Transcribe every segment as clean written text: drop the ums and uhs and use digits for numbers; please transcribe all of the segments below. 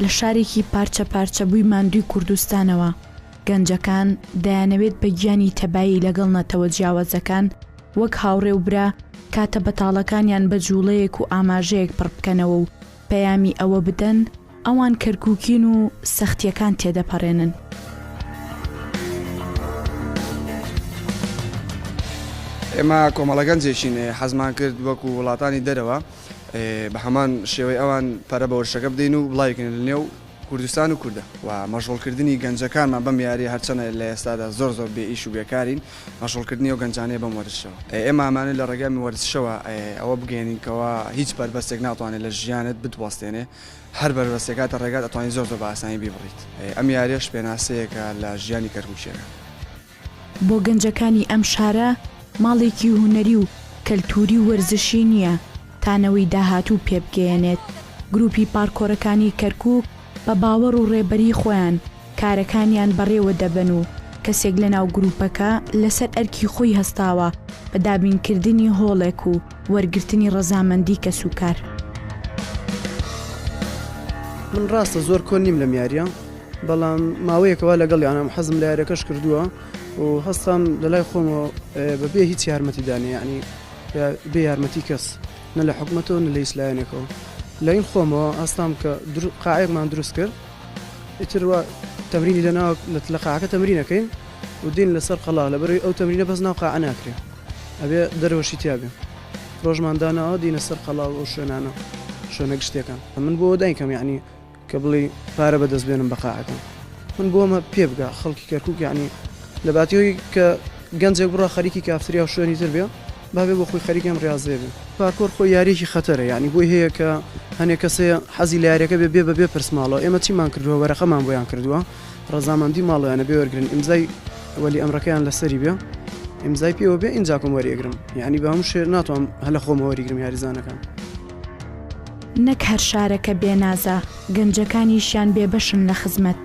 لە شارێکی پارچە پارچەبووی ماندووی کوردستانەوە، گەنجەکان دەیانەوێت بە گیانی تەبایی لەگەڵ نەتەوە جیاوازەکان وەک هاوڕێ و برا کاتە بەتاڵەکانیان بە جووڵەیەک و ئاماژەیەک پڕ بکەنەوە و پەیامی ئەوە بدەن ئەوان کەرکووکین و سەختییەکان تێدەپەڕێنن. ئێمە کۆمەڵە گەنجێکین حەزمان کرد وەکو وڵاتانی دەرەوە بە هەمان شێوەی ئەوان پەرە بە وەرزشەکە بدەین و بڵاوی کەین لە نێو کوردستان و کوردە و مەشغوڵکردنی گەنجەکانمان بەم یاریە هەرچەنە لە ئێستادا زۆر زۆر بێ ئیش و بێکارین مەشغوڵکردنی ئەو گەنجانەیە بەم وەرزشەوە ئێمە ئەمانەوێت لە ڕێگای وەرزشەوە ئەوە بگەیەنین کەوا هیچ بەربەستێک ناتوانێت لە ژیانت بتوەستێنێ هەر بەربەستێک هاتە ڕێگات ئەتوانی زۆر زۆر بە ئاسانی بیبڕیت ئەم یاریەش پێناسەیەکە لە ژیانی کەرکوکیەکان. بۆ گەنجەکانی ئەم شارە ماڵێکی هونەری و کەلتووری و وەرزشی نییە تا نەوەی داهاتوو پێبگەیەنێت، گروپی پارکۆرەکانی کەرکوک بە باوەڕ و ڕێبەری خۆیان کارەکانیان بەڕێوە دەبەن و کەسێک لەناو گروپەکە لەسەر ئەرکی خۆی هەستاوە بە دابینکردنی هۆڵێک و وەرگرتنی ڕەزامەندی کەسوکار. من ڕاستە زۆر کۆن نیم لەم یاریە بەڵام ماوەیەکە وا لەگەڵیانم حەزم لە یاریەکەش کردووە و هەستام لەلای خۆمەوە بەبێ هیچ یارمەتی دانێ یعنی بێ یارمەتی کەس نە لە حکومەتەوە نە لە هیچ لایەنێکەوە لەین خۆمەوە هەستام کە قاعێکمان دروست کرد ئیتر وا تەمرینی لە ناو لە قاعەکە تەمرینەکەین و دین لەسەر قەڵا لەبەرەوەی ئەو تەمرینە بەس ناو قاعە ناکرێ ئەبێ دەرەوەشی تیا بێ ڕۆژمان داناوە دینە سەر قەڵا و ئەو شوێنانە شوێنە گشتیەکان من بۆ داینکەم یعنی کە بڵێی پارە بەدەست بێنم بە قاعەکەم من بۆمە پێ بگا خەڵکی کەرکوک یعنی لە باتیەوەی کە گەنجێک بڕا خەریکی کافتریا و شوێنی تر بێ با بێ بۆ خۆی خەریکی ئەم ڕاضێ بێ. پارکۆر خۆی یاریەکی خەتەرە یعنی بۆی هەیە کە هەنێ کەسێ حەزی لە یاریەکە بێ بێ بە بێ پرس ماڵەوە ئێمە چیمان کردووە وەرەقەمان بۆیان کردووە ڕەزامەندی ماڵەوەیانە بێ وەرگرن ئیمزای وەلی ئەمرەکەیان لەسەری بێ ئیمزای پێوە بێ ئینجاکم وەریگرم یعنی بە هەموو شێ ناتوانم هەلە خۆمەوە وەریگرم یاریزانەکان. نەک هەر شارەکە بێ نازە، گەنجەکانیشیان بێبەشن لە خزمەت.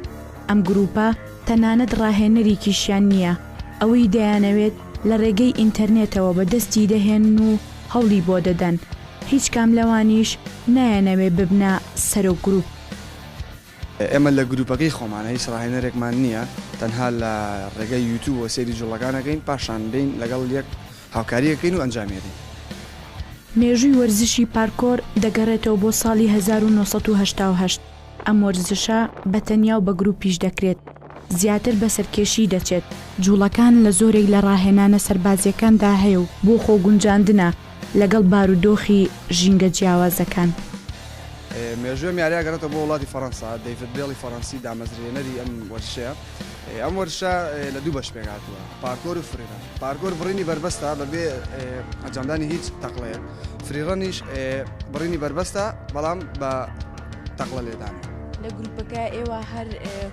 ئەم گرووپە تەنانەت ڕاهێنەرێکیشیان نییە، ئەوەی دەیانەوێت لە ڕێگەی ئینتەرنێتەوە بە دەستی دەهێنن و هەوڵی بۆ دەدەن. هیچ کام لەوانیش نایانەوێ ببنە سەرۆک گرووپ. ئێمە لە گرووپەکەی خۆمانە هیچ ڕاهێنەرێکمان نییە، تەنها لە ڕێگەی یوتیوبەوە سەیری جوڵەکان ئەکەین، پاشان بێین لەگەڵ یەک هاوکاری ئەکەین و ئەنجامی ئەدەین. مێژووی وەرزشی پارکۆر دەگەڕێتەوە بۆ ساڵی 1988، ئەم وەرزشە بە تەنیا و بە گروپیش دەکرێت، زیاتر بە سەرکێشی دەچێت، جوڵەکان لە زۆرێک لە ڕاهێنانە سەربازییەکاندا هەیە و بۆ خۆگونجاندنە لەگەڵ بارودۆخی ژینگە جیاوازەکان. مێژووی ئەم یارییە گەڕێتەوە بۆ وڵاتی فەڕەنسا، دەیڤد بێڵی فەڕەنسی دامەزرێنەری ئەم وەرزشەیە. ئەم وەرزشە لە دوو بەش پێکهاتووە، پارکۆر و فریڕەن. پارکۆر بڕینی بەربەستە بەبێ ئەنجامدانی هیچ تەقڵەیەک، فریڕەنیش بڕینی بەربەستە بەڵام بە تەقڵە لێدان. لە گروپەکە ئێوە هەر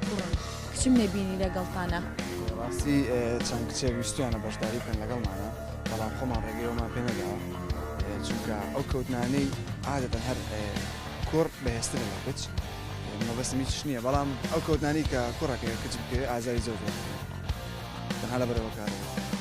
کوڕن، کچم نەبینی لەگەڵتانا؟ ڕاستی چەند کچێک ویستویانە بەشداری بکەن لەگەڵمانا، بەڵام خۆمان ڕێگەی ئەومان پێ نەداوە، چونکە ئەو کەوتنانەی عادەتەن هەر کوڕ بەهێزترە لە کچ. مەبەستم هیچ نییە بەڵام ئەو کەوتنانی کە کوڕەکەی کچ بکەوێت ئازاری زۆر زۆر تەنها لەبەرەوە کارەوە.